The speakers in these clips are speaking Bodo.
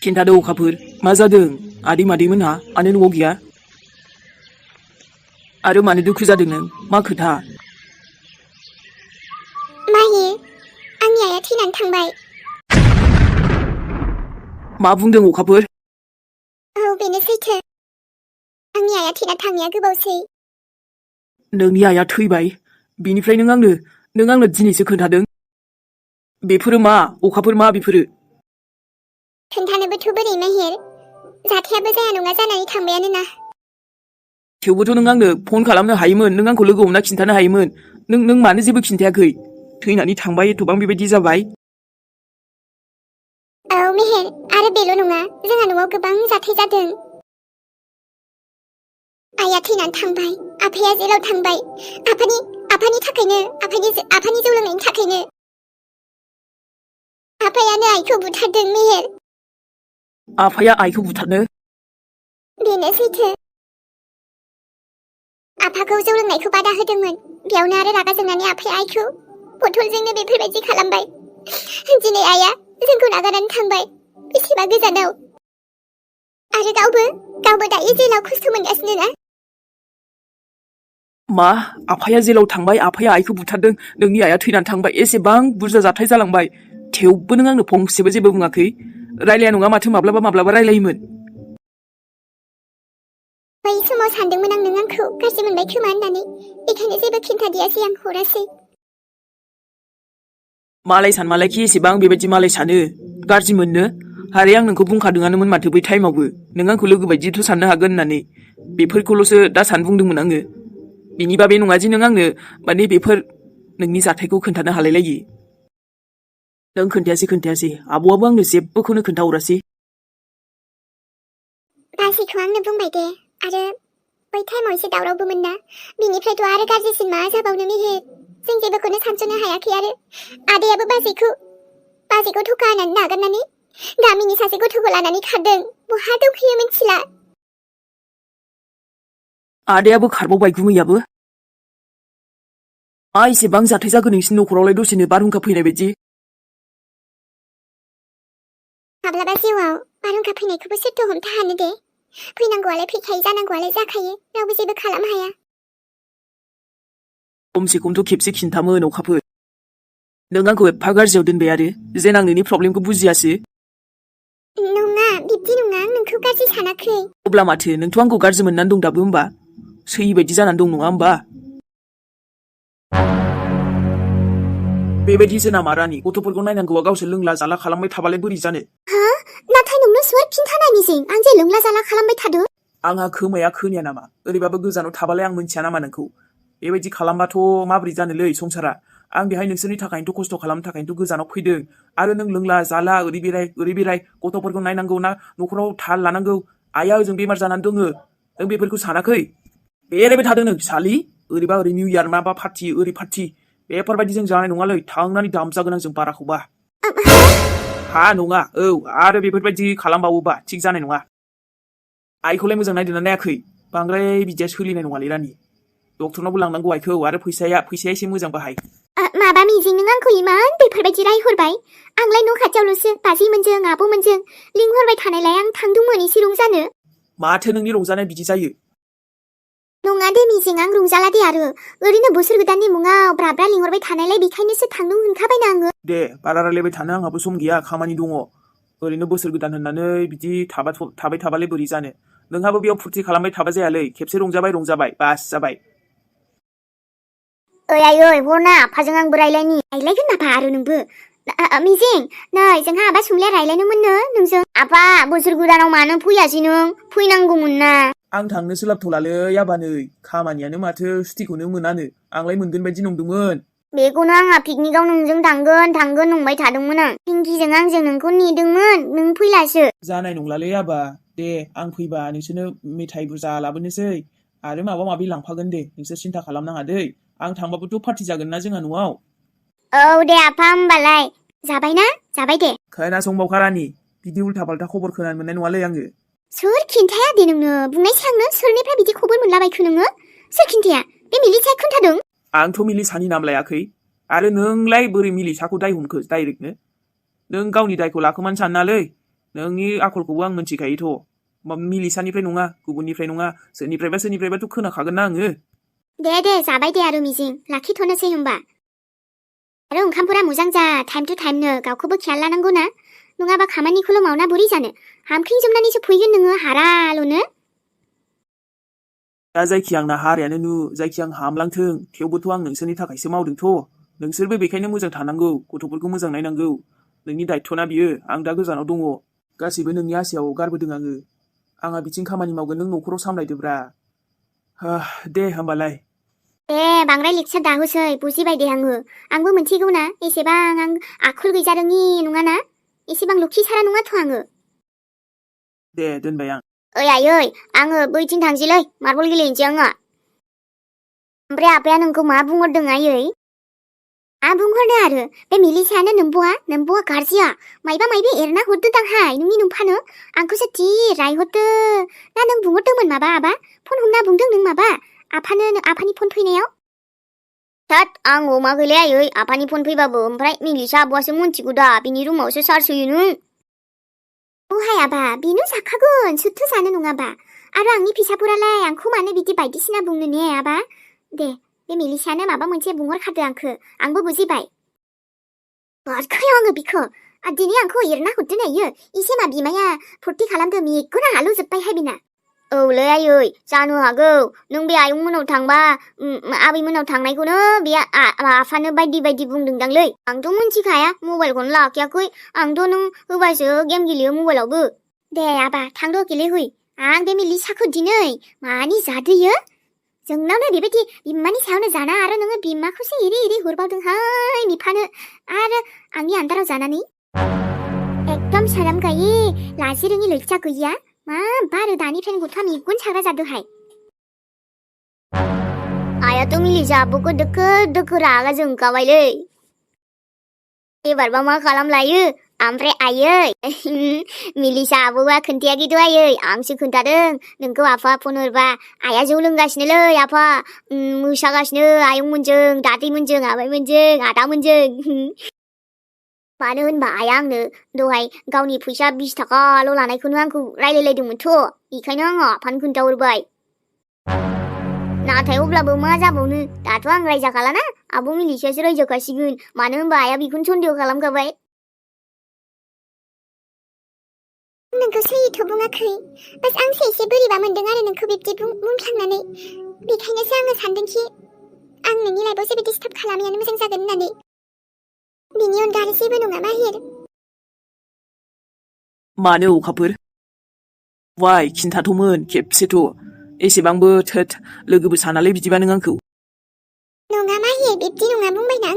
खिन्थादो अखाफोर मा जादों आदै मादैमोनहा मानो न'आव गैया आरो मानो दुखु जादों नों मा खोथा माहि आंनि आइया थैनानै थांबाय मा बुंदों अखाफोर औ बेनो सैथो आंनि आइया थैना थांनाया गोबावसै नोंनि आइया थैबाय बिनिफ्राय नों आंनो दिनैसो खोन्थादों बेफोरो मा अखाफोर मा बेफोरो खोन्थानोबोथ' बोरै मेहेर जाथायाबो जाया नङा जानानै थांबायानो ना थेवबोथ' नों आंनो फन खालामनो हायोमोन नों आंखौ लोगो हमना खिन्थानो हायोमोन नों मानो जेबो खिन्थायाखै थैनानै थांबाय एथबां बेबायदि जाबाय औ मेहेर आरो बेल' नङा जोंहा न'आव गोबां जाथाय जादों आइया थैनानै थांबाय आफाया जेलाव थांबाय आफानि थाखायनो आफानि जौ लोंनायनि थाखायनो आफायानो आइखौ बुथारदों मेहेर आफाया आइखौ बुथारनो बेनो सैथो आफाखौ जौ लोंनायखौ बादा होदोंमोन बेयावनो आरो रागा जोंनानै आफाया आइखौ बथलजोंनो बेफोरबायदि खालामबाय दिनै आइया जोंखौ नागारनानै थांबाय बेसेबा गोजानाव आरो गावबो दायो जेलाव खस्थ' मोनगासिनो ना मा आफाया जेलाव थांबाय आफाया आइखौ बुथारदों नोंनि आइया थैनानै थांबाय एसेबां बुरजा जाथाय जालांबाय थेवबो नों आंनो फंसेबो जेबो बुङाखै रायलाया नङा माथो माब्लाबा रायलायोमोन बै समाव सानदोंमोन आं नों आंखौ गाज्रि मोनबाय खोमा होननानै बेखायनो जेबो खिन्थादियासै आं हरासै मालाय सानमालायखि एसेबां बेबायदि मालाय सानो गाज्रि मोननो आरे आं नोंखौ बुंखादोंआनोमोन माथो बै टाइमावबो नों आंखौ लोगो बायदिथ' साननो हागोन होननानै बेफोरखौल'सो दा बुंदोंमोन आङो बिनिबा बे नङा जे नों आंनो माने बेफोर नोंनि जाथायखौ खोन्थानो हालायलायि नों खोन्थायासै आब'आबो आंनो जेबोखौनो खोन्थाहरासै बाजैखौ आंनो बुंबाय दे आरो बै टाइमाव एसे दावरावबोमोन ना बिनिफ्रायथ' आरो गाज्रिसिन मा जाबावनो मेहेर जों जेबोखौनो सानस'नो हायाखै आरो आदैयाबो बाजैखौ धोखा होनानै नागारनानै गामिनि सासे गथ'खौ लानानै खारदों बहा दंखैयो मिथिला आदायाबो खारबावबाय गुमैयाबो मा एसेबां जाथाय जागोन नोंसिनि न'खरावलाय दसेनो बारहुंखा फैनाय बायदि माब्लाबा जिउआव बारहुंखा फैनायखौबो सोरथो हमथा हानो दे फैनांगौआलाय फैखायो जानांगौआलाय जाखायो रावबो जेबो खालामनो हाया खमसे खमथ' खेबसे खिन्थामोन अखाफोर नों आंखौ एफा गाज्रियाव दोनबाय आरो जेन आं नोंनि प्रब्लेमखौ बुजियासै नङा बिब्दि नङा आं नोंखौ गाज्रि सानाखै अब्ला माथो नोंथ' आंखौ गाज्रि मोननानै दं दाबो होमबा सैयि बायदि जानानै दं नङा होमबा बेबायदिसो नामा रानि गथ'फोरखौ नायनांगौआ गावसोर लोंला जाला खालामबाय थाबालाय बोरै जानो नाथाय नोंनो सोर खिन्थानायनि जों आं जे लोंला जाला खालामबाय थादों आंहा खोमाया खोनाया नामा ओरैबाबो गोजानाव थाबालाय आं मिन्थिया नामा नोंखौ बेबायदि खालामबाथ' माबोरै जानोलै संसारा आं बेहाय नोंसोरनि थाखायनोथ' खस्थ' खालामनो थाखायनोथ' गोजानाव फैदों आरो नों लोंला जाला ओरै बेराय गथ'फोरखौ नायनांगौ ना न'खराव थाल लानांगौ आइया ओजों बेमार जानानै दङ नों बेफोरखौ सानाखै बेरायबाय थादों नों सालि ओरैबा ओरै निउ इयार माबा पार्टि ओरै पार्टि बेफोरबायदि जों जानाय नङालै थांनानै दामजागोन आं जों बाराखौबा हा नङा औ आरो बेफोरबायदि खालामबावोबा थिग जानाय नङा आइखौलाय मोजां नायदोंना नायाखै बांद्राय बिदिया सोलिनाय नङालै रानि डक्टरनावबो लांनांगौ आइखौ आरो फैसाया एसे मोजां बाहाय माबा मिजिं नों आंखौ इमान बेफोरबायदि रायहरबाय आंलाय न' खाथियावल'सो बाजैमोनजों आब'मोनजों लिंहरबाय थानायलाय आं थांदोंमोन एसे रंजानो माथो नोंनि रंजानाया बिदि जायो नङा दे मिजिं आं रंजाला दे आरो ओरैनो बोसोर गोदाननि मुङाव ब्राब्रा लिंहरबाय थानायलाय बेखायनोसो थांदों होनखाबायना आङो दे बारा रायलायबाय थानो आंहाबो सम गैया खामानि दङ ओरैनो बोसोर गोदान होननानै बिदि थाबाय थाबालाय बोरै जानो नोंहाबो बेयाव फुर्ति खालामबाय थाबा जायालै खेबसे रंजाबाय बास जाबाय ओइ हरना आफाजों आंबो रायलायगोन नाफा आरो नोंबो मिजिं नै जोंहा आबा सुमलिया रायलायनोमोननो नोंजों आफा बोसोर गोदानाव मानो फैयासै नों फैनांगौमोन ना आं थांनो सोलाबथ'लालै आबा नै खामानियानो माथो सुटिखौनो मोनानो आंलाय मोनगोन बायदि नंदोंमोन बेखौनो आंहा पिकनिकआव नोंजों थांगोन नंबाय थादोंमोन आं पिंकिजों आंजों नोंखौ नेदोंमोन नों फैलासो जानाय नंलालै आबा दे आं फैबा नोंसोरनो मेथाइ बुरजा लाबोनोसै आरो माबा माबि लांफागोन दे नोंसोर सिन्था खालामनाङा दै आं थांबाबोथ' पार्टि जागोन ना जोंहा न'आव औ दे आफा होमबालाय जाबाय दे खोनासंबावखा रानि बिदि उल्था फाल्था खबर खोनानो मोननाय नङालै आङो सोर खिन्थाया दे नोंनो बुंनायसै आंनो सोरनिफ्राय बिदि खबर मोनलाबायखो नोङो सोर खिन्थाया बे मिलिसाया खोन्थादों आंथ' मिलिसानि नाम लायाखै आरो नोंलाय बोरै मिलिसाखौ दाय हमखो डाइरेक्टनो नों गावनि दायखौ लाखोमानो सानालै नोंनि आखलखौबो आं मिन्थिखायोथ' मिलिसानिफ्राय नङा गुबुननिफ्राय नङा सोरनिफ्रायबाथ' खोनाखागोन ना आङो दे जाबाय दे आरो मिजिं लाखिथ'नोसै होमबा आरो ओंखामफोरा मोजां जा टाइम टु टाइमनो गावखौबो खेयाल लानांगौ ना नङाबा खामानिखौल' मावना बोरै जानो हामख्रिंजोबनानैसो फैगोन नोङो हाराल'नो दा जायखि आंना हारायानो जायखि आं हामलांथों थेवबोथ' आं नोंसोरनि थाखायसो मावदोंथ' नोंसोरबो बेखायनो मोजां थानांगौ गथ'फोरखौ मोजां नायनांगौ नोंनि दायथ'ना बियो आं दा गोजानाव दङ गासैबो नोंनि आसायाव गारबोदों आंहा बिथिं खामानि मावगोन नों न'खराव सामलायदोब्रा दे होमबालाय दे बांद्राय लेक्सार दाहोसै बुजिबाय दे आंबो मिथिगौ ना एसेबां आं आखल गैजारोङि नङाना एसेबां लखि सारा नङाथ' आङो दे दोनबाय आं ओइ आयै आङो बैथिं थांसैलै मार्बल गेलेनोसै आङो ओमफ्राय आफाया नोंखौ मा बुंहरदों आयै बुंहरदों आरो बे मिलिसायानो नोम्ब'आ गारजिया मायबा मायबि एरना हरदो दांहाय नोंनि नोम्फानो आंखौसो जि रायहरदो ना नों बुंहरदोंमोन माबा आबा फन हमना बुंदों नों माबा आफानि फन फैनायाव थोद आं अमाखैलै आयै आफानि फन फैबाबो ओमफ्राय मिलिसा आब'आसो मिन्थिगौ दा बिनि रुमावसो चार्ज होयो नों हाय आबा बेनो जाखागोन सोरथो जानो नङाबा आरो आंनि फिसाफोरालाय आंखौ मानो बिदि बायदिसिना बुंनो ने आबा दे बे मिलिसायानो माबा मोनसे बुंहरखादो आंबो बुजिबाय बारखायाव आङो बिखौ दिनै आंखौ एरना हरदो नायो इसे मा बिमाया फुरथि खालामदो मेगना आलौजोब्बायहाय बिना औलै आयै जानो हागौ नों बे आयंमोनाव थांबा आबैमोनाव थांनायखौनो बे आफानो बायदि बुंदोंदांलै आंथ' मिन्थिखाया मबाइलखौनो लाखियाखै आंथ' नों होबासो गेम गेलेयो मबाइलावबो दे आबा थांद' गेलेहै आं बे मिलिसाखौ दिनै मानि जादोयो जोंनावनो बेबायदि बिमानि सायावनो जाना आरो नोङो बिमाखौसो एरै हरबावदोंहाय बिफानो आरो आंनि आन्दाराव जानानै एकदम साराम गायै लाजि रोङि लैथिया गैया मा बारो दानिफ्रायनो गथ'आ मेगन साग्रा जादोहाय आयाथ' मिलिसा आब'खौ दोखो रागा जोंखाबायलै एबारबा मा खालामलायो ओमफ्राय आयै मिलिसा आब'आ खोन्थायाखैथ' आयै आंसो खोन्थादों नोंखौ आफा फन हरबा आइया जौ लोंगासिनोलै आफा मोसागासिनो आयंमोनजों दादैमोनजों आमाइमोनजों आदामोनजों मानो होनबा आइया आंनो दहाय गावनि फैसा 20 थाखाल' लानायखौनो आंखौ रायलायलायदोंमोनथ' बेखायनो आङो आफानो खोन्थाहरबाय नाथाय अब्लाबो मा जाबावनो दाथ' आं रायजाखालाना आब' मिलिसायासो रायजाखासिगोन मानो होनबा आइया बेखौनो सन्देह खालामखाबाय नोंखौ सैथ' बुङाखै बास आंसो एसे बोरैबा मोनदों आरो नोंखौ बिब्दि बुंफ्लांनानै बेखायनोसो आङो सानदोंखि आं नोंनि लाइफआव जेबो डिस्टार्ब खालामैयानो मोजां जागोन होननानै बिनि अनगा आरो जेबो नङा माहिर मानो अखाफोर वाय खिन्थाथ'मोन खेबसेथ' एसेबांबो थोद लोगोबो सानालै बिदिबा नों आंखौ नङा माहिर बिब्दि नङा बुंबायना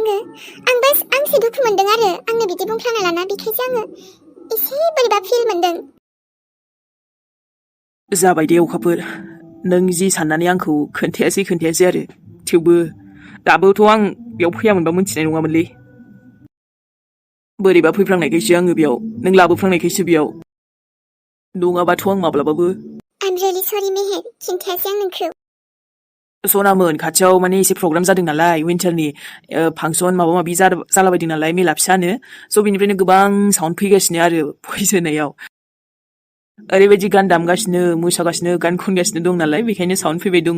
आं आंसो दुखु मोनदों आरो आंनो बिदि बुंफ्लाङा लाना बेखायसो आङो एसे बोरैबा फिल मोनदों जाबाय दे अखाफोर नों जि साननानै आंखौ खोन्थायासै आरो थेवबो दाबोथ' आं बेयाव फैयामोनबा मिन्थिनाय नङामोनलै बोरैबा फैफ्लांनायखायसो आङो बेयाव नों लाबोफ्लांनायखायसो बेयाव नङाबाथ' आं माब्लाबाबो I'm really sorry मेहेर खिन्थायासै आं नोंखौ सनामोन खाथियाव माने एसे प्रग्राम जादों नालाय विन्टारनि फांसन माबा माबि जालाबायदों नालाय मेला फिसानो स' बेनिफ्रायनो गोबां साउन्ड फैगासिनो आरो भइस होनायाव ओरैबायदि गान दामगासिनो मोसागासिनो गान खनगासिनो दं नालाय बेखायनो साउन्ड फैबाय दङ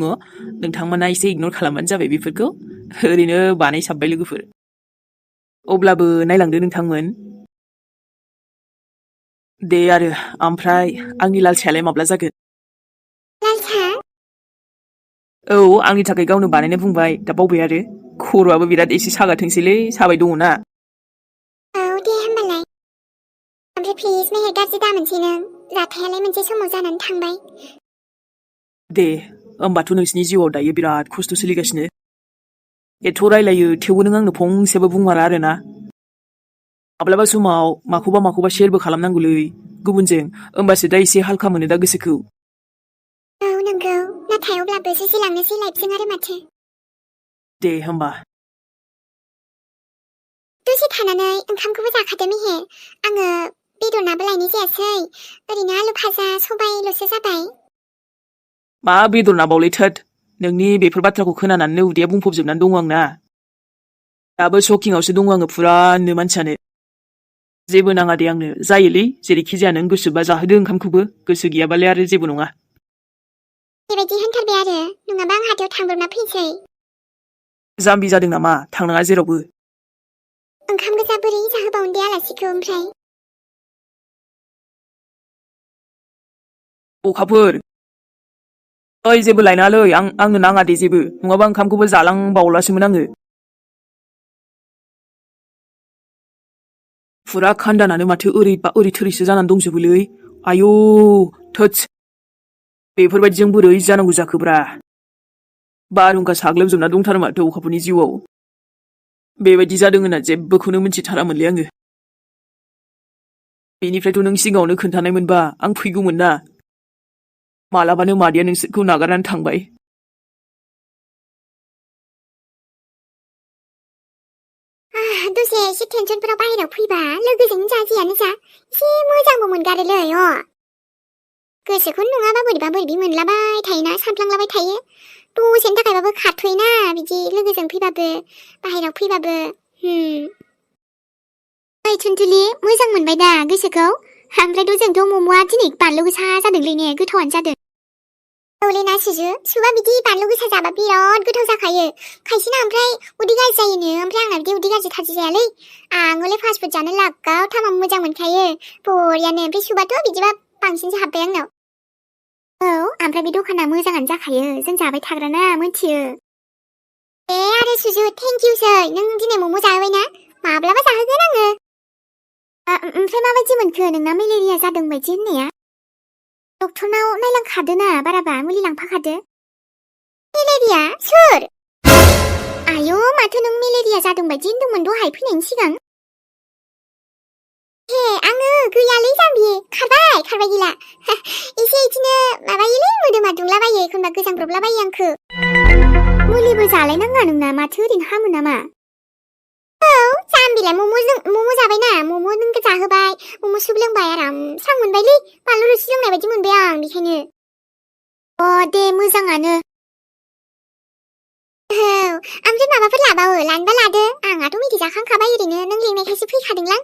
नोंथांमोना एसे इगनर खालामबानो जाबाय बेफोरखौ ओरैनो बानायसाबबाय लोगोफोर अब्लाबो नायलांदो नोंथांमोन दे आरो ओमफ्राय आंनि लाल सायालाय माब्ला जागोन लाल सा औ आंनि थाखाय गावनो बानायनो बुंबाय दा बावबाय आरो खर'आबो बिराद एसे सागाथोंसैलै साबाय दङ ना औ दे होमबालाय ओमफ्राय प्लिज मेहेर गाज्रि दामोनसै नों जाथायालाय मोनसे समाव जानानै थांबाय दे होमबाथ' नोंसिनि जिउआव दायो बिराद खस्थ' सोलिगासिनो एथ' रायलायो थेवबो नों आंनो फंसेबो बुंमारा आरोना माब्लाबा समाव माखौबा शेयारबो खालामनांगौलै गुबुनजों होमबासो दा एसे हालखा मोनो दा गोसोखौ औ नंगौ नाथाय अब्लाबो जुजिलांनोसै लाइफजों आरो माथो दे होमबा दसे थानानै ओंखामखौबो जाखादो मेहेर आङो बेदर नाबो लायनाय जायासै ओरैनो आलु भाजा सबायल'सो जाबाय मा बेदर नाबावलै थोद नोंनि बेफोर बाथ्राखौ खोनानानैनो उदैया बुंफबजोबनानै दङ आंना दाबो शकिंआवसो दङ आङो फुरानो मानसियानो जेबो नाङा दे आंनो जायोलै जेरैखि जाया नों गोसोबा जाहोदो ओंखामखौबो गोसो गैयाबालाय आरो जेबो नङा बेबायदि होनथारबाय आरो नङाबा आं हाथायाव थांब्रबना फैनोसै जाम्बि जादों नामा थांनाङा जेरावबो ओंखाम गोजा बोरै जाहोबावनो दे आलासिखौ ओमफ्राय अखाफोर ओइ जेबो लायनाङालै आंनो नाङा दे जेबो नङाबा ओंखामखौबो जालांबावलासोमोन आङो फुरा खान्दानानो माथो ओरै थोरैसो जानानै दंजोबोलै आयौ थोत्स बेफोरबायदिजों बोरै जानांगौ जाखोब्रा बारहुंखा साग्लोबजोबना दंथारो माथो अखाफोरनि जिउआव बेबायदि जादों होनना जेबोखौनो मिथिथारामोनलै आङो बेनिफ्रायथ' नों सिगाङावनो खोन्थानाय मोनबा आं फैगौमोन ना मालाबानो मादैया नोंसोरखौ नागारनानै थांबाय दसे एसे टेनसनफोराव बाहेरायाव फैबा लोगोजों जाजियानो जा एसे मोजांबो मोनगारोलै गोसोखौनो नङाबा बोरैबा बोरैबि मोनलाबाय थायोना सानफ्लांलाबाय थायो दसेनि थाखायबाबो खारथ'योना बिदि लोगोजों फैबाबो बाहेरायाव फैबाबो ओइ थुनथुलि मोजां मोनबाय दा गोसोखौ ओमफ्रायथ' जोंथ' मम'आ दिनै बानलु गोसा जादोंलै ने गोथावानो जादों औलै ना सुबा बिदि बानलु गोसा जाबा बिराद गोथाव जाखायो खायसेना ओमफ्राय उदै गाज्रि जायोनो ओमफ्राय आंना बिदि उदै गाज्रि थाज्रि जायालै आं हले फास्ट फुड जानो लागाव थामाम मोजां मोनखायो बरियानो ओमफ्राय सुबाथ' बिदिबा बांसिनसो हाबबाय आंनाव औ ओमफ्राय बे दखाना मोजाङानो जाखायो जों जाबाय थाग्राना मोनथियो आरो सुजु थेंक इउसै नों दिनै मम' जाहोबायना माब्लाबा जाहोगोन आङो ओमफ्राय माबायदि मोनखो नोंना मेलेरिया जादों बायदि होननाया डक्टरनाव नायलांखादो ना बाराबा मुलि लांफाखादो मेलेरिया सोर आयौ माथो नों मेलेरिया जादों बायदि होनदोंमोन दहाय फैनायनि सिगां हे आङो गैयालै जाम्बि खारबाय गैला एसे इदिनो माबायोलै मोदोमा दुंलाबायो एखनबा गोजांब्रबलाबायो आंखो मुलिबो जालायनाङा नोंना माथो ओरैनो हामो नामा औ जाम्बिलाय मम' जाबायना मम' नों जाहोबाय मम' सुप लोंबाय आराम स्रां मोनबायलै बानलु रोसि लोंनाय बायदि मोनबाय आं बेखायनो दे मोजाङानो औ ओमफ्राय माबाफोर लाबावो लानोबा लादो आंहाथ' मेथाइ जाखांखाबाय ओरैनो नों लेंनायखायसो फैखादोंलां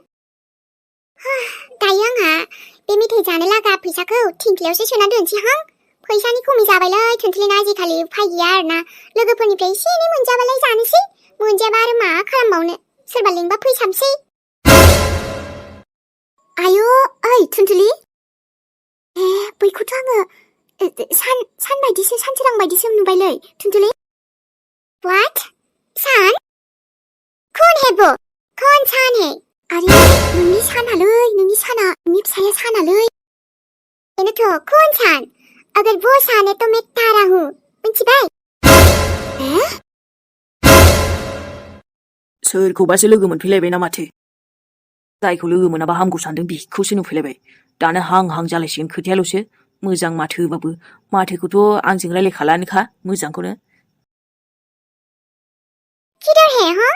दायो आंहा बे मेथाइ जानो लागा फैसाखौ थिंख्लियावसो सोना दोनसैहां फैसानि खमि जाबायलै थुनथुलिना आजिखालि उफाय गैया आरोना लोगोफोरनिफ्राय एसे एनै मोनजाबालाय जानोसै मोनजायाबा आरो मा खालामबावनो सोरबा लेंबा फैसाबसै आयौ ओइ थुनथुलि बैखौथ' आङो सान बायदिसो सानसोरां बायदिसो नुबायलै थुनथुलि व्हाट सान कौन है वो कौन सान है अरे नोंनि सानालै नोंनि फिसाया सानालै बेनोथ' कौन सान अगर वो सान है तो मैं तारा हूँ मिथिबाय सोरखौबासो लोगो मोनफैलायबाय ना माथो जायखौ लोगो मोनाबा हामगौ सानदों बेखौसो नुफैलायबाय दानो हां जालायसिगोन खोथायाल'सो मोजां माथोबाबो माथोखौथ' आंजों रायलायखालानोखा मोजांखौनो किधर है हाँ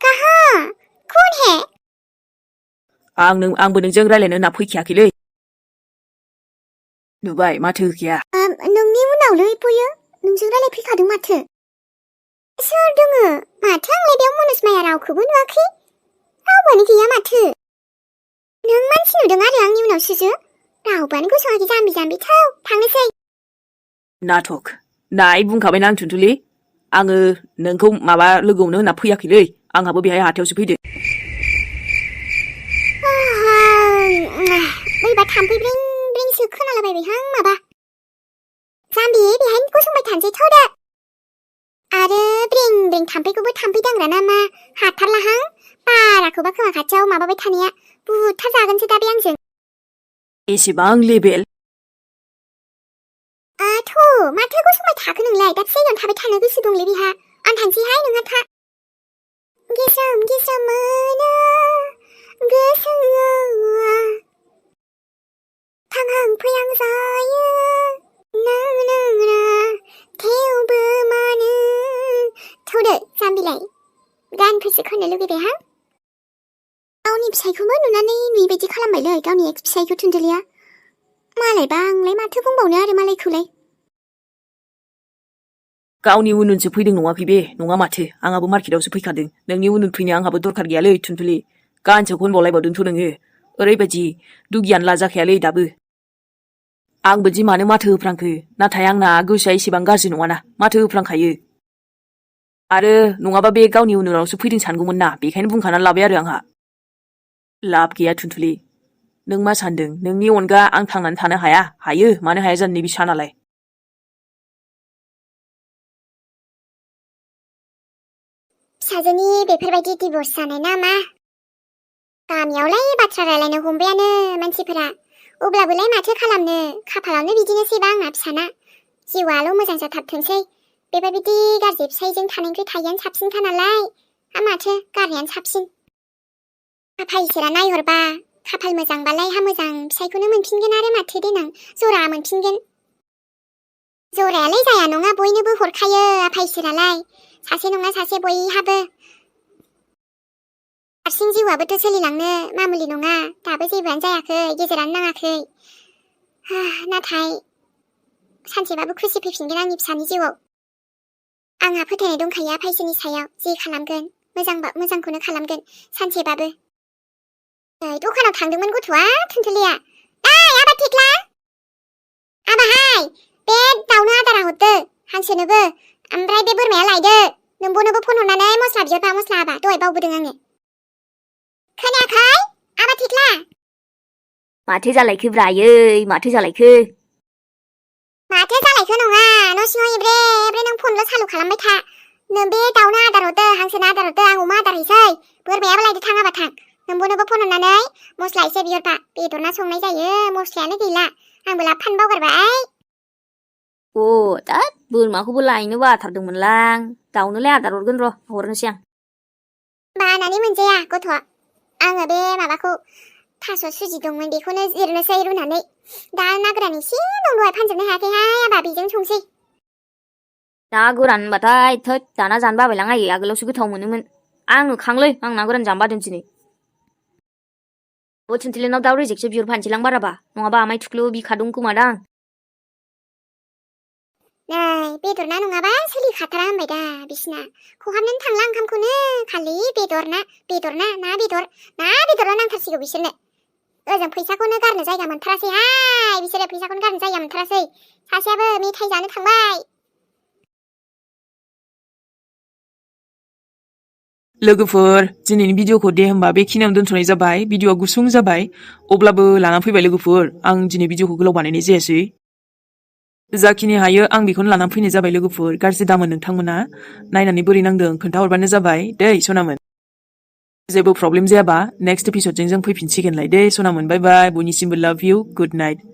कहाँ कौन है आंबो नोंजों रायलायनो होनना फैखायाखैलै नुबाय माथो गैया नोंनि उनावलै बयो नोंजों रायलायफैखादों माथो सोर दोङो माथो आंलाय बेयाव मनज माया रावखौबो नुवाखै रावबोआनो गैया माथो नों मानसि नुदों आरो आंनि उनाव सुजु रावबोआनो गसङाखै जाम्बि थौ थांनोसै नाटक नाय बुंखाबायना आं थुनथुलि आङो नोंखौ माबा लोगो हमनो होनना फैयाखैलै आंहाबो बेहाय हाथायावसो फैदो बैबा थाम्फै ब्रेंसो खोनालाबायबायहां माबा जाम्बि बेहाय गसंबाय थानोसै थौदो आरो ब्रें थाम्फैखौबो थाम्फै दांग्रा नामा हाथारलाहां बाराखौबा खोमा खाथियाव माबाबाय थानाया बुथार जागोनसो दा बे आंजों एसेबां लेबेल माथो गसंबाय थाखो नोंलाय दाबसे जायगायावनो थाबाय थानो गोसो दंलै बेहा आं थांसैहाय नोंहा था गेसोम मोनो गोसोआ थांहां फैहां जायो थेवबो मानो थौदो जाम्बिलाय गानफोरसो खननो लुगैबायहां गावनि फिसायखौबो नुनानै नुयिबायदि खालामबायलै गावनि एक्स फिसायखौ थुनथुलिया मालायबा आंलाय माथो बुंबावनो आरो मालायखौलाय गावनि उनसो फैदों नङाखै बे नङा माथो आंहाबो मार्केटावसो फैखादों नोंनि उन फैनो आंहाबो दरखार गैयालै थुनथुलि गानसो खनबावलायबावदोंथ' नोङो ओरैबायदि दुगियान लाजाखायालै दाबो आंबो दि मानो माथो होफ्रांखो नाथाय आंना गोसोआ एसेबां गाज्रि नङाना माथो होफ्रांखायो आरो नङाबा बे गावनि उनावसो फैदों सानगौमोन ना बेखायनो बुंखानानै लाबाय आरो आंहा लाब गैया थुनथुलि नों मा सानदों नोंनि अनगा आं थांनानै थानो हाया हायो मानो हाया जानो नैबे सानालाय फिसाजोनि बेफोरबायदि डिभर्स जानाय ना मा गामियावलाय बाथ्रा रायलायनो हमबायानो मानसिफोरा अब्लाबोलाय माथो खालामनो खाफालावनो बिदिनोसैबा आंना फिसाना जिउआल' मोजां जाथारथोंसै बेबायदि गाज्रि फिसायजों थानायनिफ्राय थायैआनो साबसिनखा नालाय माथो गारनायानो साबसिन आफा इसोरा नायहरबा खाफाल मोजांबालाय हा मोजां फिसायखौनो मोनफिनगोन आरो माथो देनां जरा मोनफिनगोन जरायालाय जाया नङा बयनोबो हरखायो आफा इसोरालाय सासे नङा सासे बयहाबो हारसिं जिउआबोथ' सोलिलांनो मामुलि नङा दाबो जेबोआनो जायाखै गेजेरानो नाङाखै नाथाय सानसेबाबो खुसि फैफिनगोन आंनि फिसानि जिउआव आंहा फोथायनाय दंखायो आफा इसोरनि सायाव जि खालामगोन मोजांखौनो खालामगोन सानसेबाबो दखानाव थांदोंमोन गथ'आ थुनथुलिया आबा थेख्ला आबाहाय बे दाउनो आदारा हरदो हांसोनोबो ओमफ्राय बे बोरमाया लायदो नोंबोनोबो फन हरनानै मस्ला बिहरबा मस्ला आबा दहाय बावबोदों आङो खोनायाखै आबा थेख्ला माथो जालायखो ब्रायै माथो जालायखो नङा न' सिङाव एब्रे एब्रे नों फनल' सालु खालामबाय था नों बे दाउनो आदार हरदो हांसोनो आदार हरदो आं अमा आदार हैसै बोरमायाबो लायदो थाङाबा थां नोंबोनोबो फन हरनानै मस्ला एसे बिहरबा बेदर ना संनाय जायो मस्लायानो गैला आंबो लाबोफानो बावगारबाय दा बोरमाखौबो लायनो बाथारदोंमोनलां दाउनोलाय आदार हरगोन र' हरनोसै आं बानानै मोनजाया गथ' आङो बे माबाखौ थास' सुजि दंमोन बेखौनो जिरनोसै रुनानै दा ना गोरान एसे दं दहाय फानजोबनो हायाखैहाय आबा बेजों संसै ना गोरान होनबाथाय थोद दाना जानो बाबायलां आयै आगोलावसो गोथाव मोनोमोन आंनो खांलै आं ना गोरान जानो बादों दिनै थुनथुलिनाव दाउ रेजेकसो बिहरफानोसैलां बाराबा नङाबा आमाय थुख्लु बिखा दं खोमादां नै बेदर ना नङाबा सोलिखाथारा होनबाय दा बिसिना खहाबनोनो थांला ओंखामखौनो खालि बेदर ना ना बेदरल' नांथारसिगौ बिसोरनो ओजों फैसाखौनो गारनो जायगा मोनथारासैहाय बिसोरो फैसाखौनो गारनो जायगा मोनथारासै सासेयाबो मेथाइ जानो थांबाय लोगोफोर दिनैनि भिडिअखौ दे होमबा बेखिनियावनो दोनथ'नाय जाबाय भिडिअआ गुसुं जाबाय अब्लाबो लाना फैबाय लोगोफोर आं दिनै भिडिअखौ गोलाव बानायनाय जायासै जाखिनि हायो आं बेखौनो लाना फैनाय जाबाय लोगोफोर गाज्रि दामोन नोंथांमोना नायनानै बोरै नांदों खोन्थाहरबानो जाबाय दै सनामोन जेबो प्रब्लेम जायाबा नेक्स्ट एपिसडजों जों फैफिनसिगोनलाय दै सनामोन बाय बाय बयनिसिमबो लाभ इउ गुड नाइट